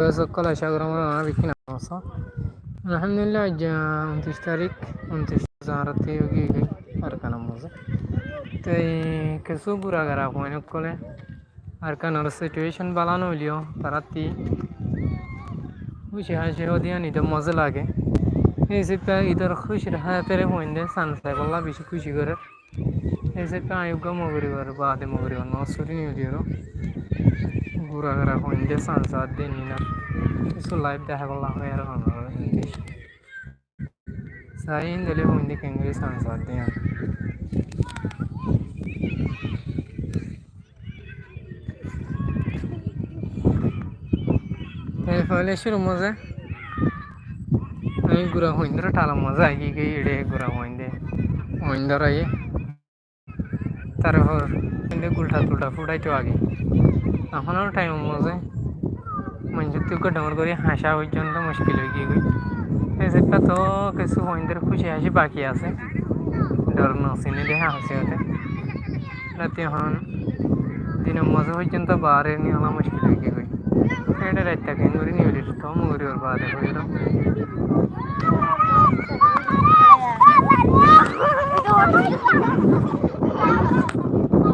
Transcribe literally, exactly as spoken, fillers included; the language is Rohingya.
Bes, ókkol acá gorí añára bekkún asó. Alhamdulillah, aijja untiríc tarík, untiríc tarík ói giyói Arkanor mazé. Te kessú gura gara fuain ókkole Arkanor situation bála no óileyo, taráttu kúci hási ódde yián idor mazé lage. Ei hísafe idor kúcir hátiré fuainde san saibolla beci kúci gorér. Ei hísafe añí uggwá mogoribar baade mogoribar nomaz fori niyot gorí gura gara fuainde san saádde nina. Kessú live deháibolla hoói ar hono English. Sai endilla fuainde keéngorí san saádde yián. Te foóila cúrur mazé añí gura fuaindór thalor mazé aigiyói, eçé gura fuainde, fuaindór aiyé. Tarfor ende gultha tultha fuçaito age. Ehónor thaimor mazé maincóttu uggwá dhoóñr gorí hañcá foijjonto muckil ói giyói. Ei hísafe toó kessú fuaindór kúci hási baki asé. Dhor no siné de háñsi óte. Rati ehón dinor mazé foijjonto baáre niyóla muckil ói giyói. Eçé raitta keéngorí niyolir toó mogoribar baade hoiyóro.